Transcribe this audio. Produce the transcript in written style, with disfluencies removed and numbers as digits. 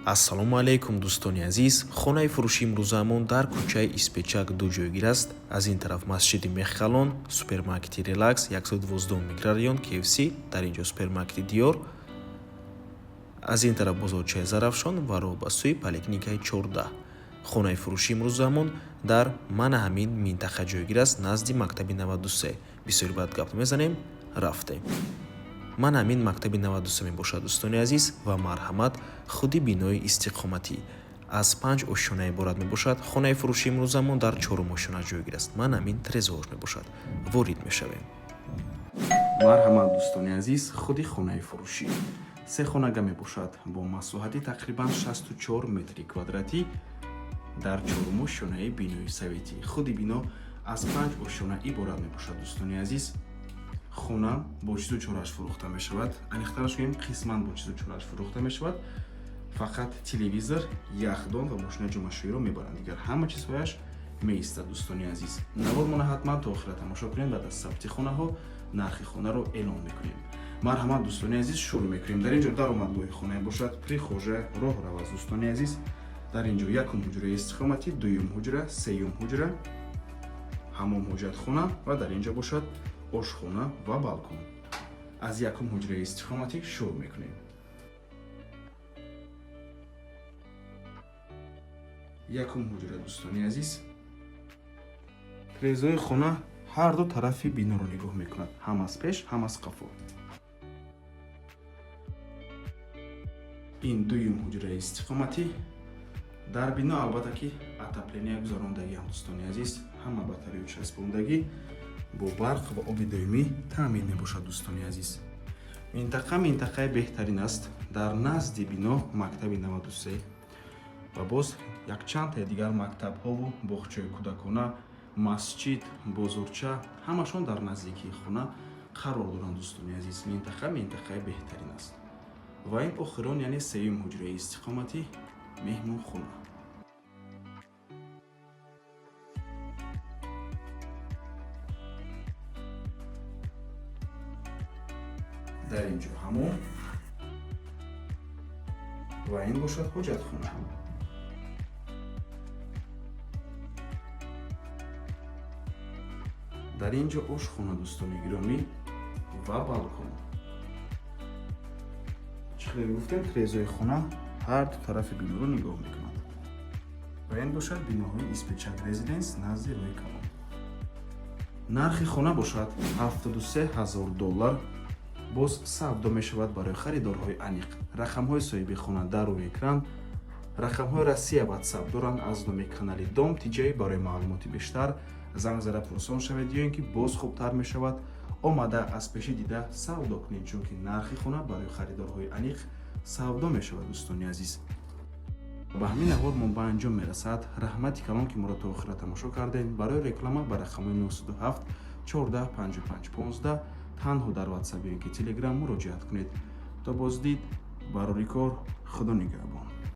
Ассалому алайкум, дӯстони азиз. Хонаи фурӯши имрӯзаамон дар кӯчаи Испечак 2 ҷойгир аст. Аз ин тараф масҷиди Мехкалон, супермаркети Релакс, 112 микрорайон, KFC, дар ин ҷо супермаркети Диёр, аз ин тараф бозорчаи Зарафшон ва роҳ ба сӯи поликлиникаи 14. Хонаи фурӯши имрӯзаамон дар мана ҳамин минтақа ҷойгир аст, назди мактаби 93. Бисёри баъд гап мезанем, рафтем. Ман ҳамин мактаби 93 мебошад, дӯстони азиз, ва марҳамат, худи бинои истиқоматӣ аз панҷ ошёна иборат мебошад. Хонаи фурӯши имрӯзамон дар чорум ошёна ҷойгир аст. Ман ҳамин трезорш мебошад. Ворид мешавем. Марҳамат, дӯстони азиз, худи хонаи фурӯшӣ се хонага мебошад бо масоҳати тақрибан 64 метри квадратӣ дар чорум ошёнаи бинои советӣ. Худи бино аз панҷ ошёна иборат мебошад, дӯстони азиз. Хона бо чизу чорааш фурӯхта мешавад, аниқтараш гӯем, қисман бо чизу чорааш фурӯхта мешавад. Фақат телевизор, яхдон ва мошинаи ҷомашӯиро мебаранд, дигар ҳама чизҳояш меистад. Дӯстони азиз, навормона ҳатман то охира тамошо кунем. Баъд аз сабти хонаҳо нархи хонаро эълон мекунем. Марҳамат, дӯстони азиз, шурӯъ мекунем. Дар ин ҷо даромадгоҳи хона бошад, прихожая, роҳрав аст, дӯстони азиз. Дар ин ҷо якум ҳуҷраи истиқоматӣ, дуюм ҳуҷра, сеюм ҳуҷра, ҳамом, ҳоҷатхона ва дар ин ҷо бошад ошхона ва балкон. Аз якум ҳуҷраи истиқоматӣ шурӯъ мекунем. Якум ҳуҷра, дӯстони азиз. Трезои хона ҳар ду тарафи биноро нигоҳ мекунад, ҳам аз пеш, ҳам аз қафо. Ин дуюм ҳуҷраи истиқоматӣ. Дар бино, албатта ки, отопление гузарондагиам, дӯстони азиз, ҳама батарею часпондагӣ, бо барқ ва оби доимӣ таъмин мебошад. Дӯстони азиз, минтақа минтақаи беҳтарин аст. Дар назди бино мактаби 93 ва боз якчандтаи дигар мактабҳову боғчаи кӯдакона, масҷид, бозорча ҳамашон дар наздикии хона қарор доранд. Дӯстони азиз, минтақа минтақаи беҳтарин аст. Ва ин охирон, яъне сеюм ҳуҷраи истиқоматӣ, меҳмонхона. Дар ин ҷо ҳамом ва ин бошад ҳоҷатхона. Дар ин ҷо ошхона, дӯстони гиромӣ, ва балкон. Чӣ хеле гуфтем, трезои хона ҳар ду тарафи биноро нигоҳ мекунад. Ва ин бошад биноҳои Испечак Резиденс назди рӯи калон. Нархи хона бошад 73 ҳазор доллар, боз савдо мешавад. Барои харидорҳои аниқ рақамҳои соҳиби хона дар рӯи экран, рақамҳои Россия Ватсап доранд. Аз номи канали Дом Тиҷай барои маълумоти бештар занг зада пурсон шавед ё ин ки боз хубтар мешавад омада аз пеши дида савдо кунед, чунки нархи хона барои харидорҳои аниқ савдо мешавад. Дӯстони азиз, ба ҳамин навор мо ба анҷом мерасад. Раҳмати калон, ки моро то охира тамошо кардем. Барои реклама ба рақамҳои 907 14 55 15 танҳо дар Ватсап ё ин ки Телеграм муроҷиат кунед. То боздид, барори кор, Худо нигаҳбон.